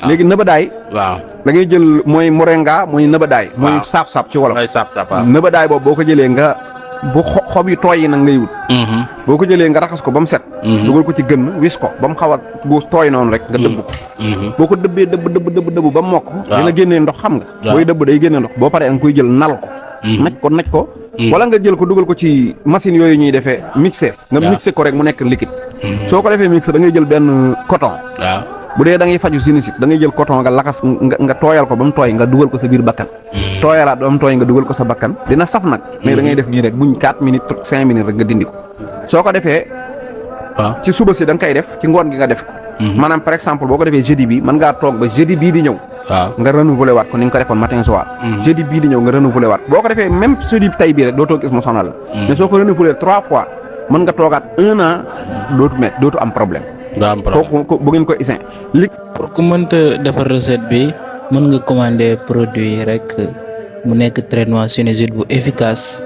léegi nëbadaay waaw da ngay jël mooy moringa mooy nëbadaay mooy saab-saab ci wolof ngay sap waaw nëbadaay boobu boo ko jëlee nga bu xob yi tooy yi nag ngay wut boo ko jëlee nga raxas ko ba mu set dugal ko ci gën wis ko ba mu xaw a bu tooy noonu rek nga dëbb ko boo ko dëbbee dëbb ba mokk dina génnee ndox xam nga booy dëbb day génnee ndox boo paree nga koy jël nal ko naj ko wala nga jël ko dugal ko ci machine yooyu ñuy defee mixer nga mixer ko rek mu nekk liquide soo ko defee mixer da ngay jël benn coton bu dee da ngay faju sinusite da ngay jël coton nga laxas nga tooyal ko ba mu tooy nga dugal ko sa biir bakkan tooyalaat ba mu tooy nga dugal ko sa bakkan dina saf nag mais da ngay def nii rek buñ 4 minutes 5 minutes rek nga dindi ko soo ko defee ci suba si da nga koy def ci ngoon gi nga def ko maanaam par exemple boo ko defee jeudi bi mën ngaa toog ba jeudi bii di ñëw nga renouveler waat ko ni nga ko defoon matin soir jeudi bii di ñëw nga renouveler waat boo ko defee même jeudi tay bii rek dootoo gis mu sonal la mais soo ko renouveler 3 fois mën nga toogaat 1 an dootu am problème kooku bu ngeen ko isin pour ku mënta defar recette bi mën nga commander produit rek mu nekk traitement sinusite bu efficace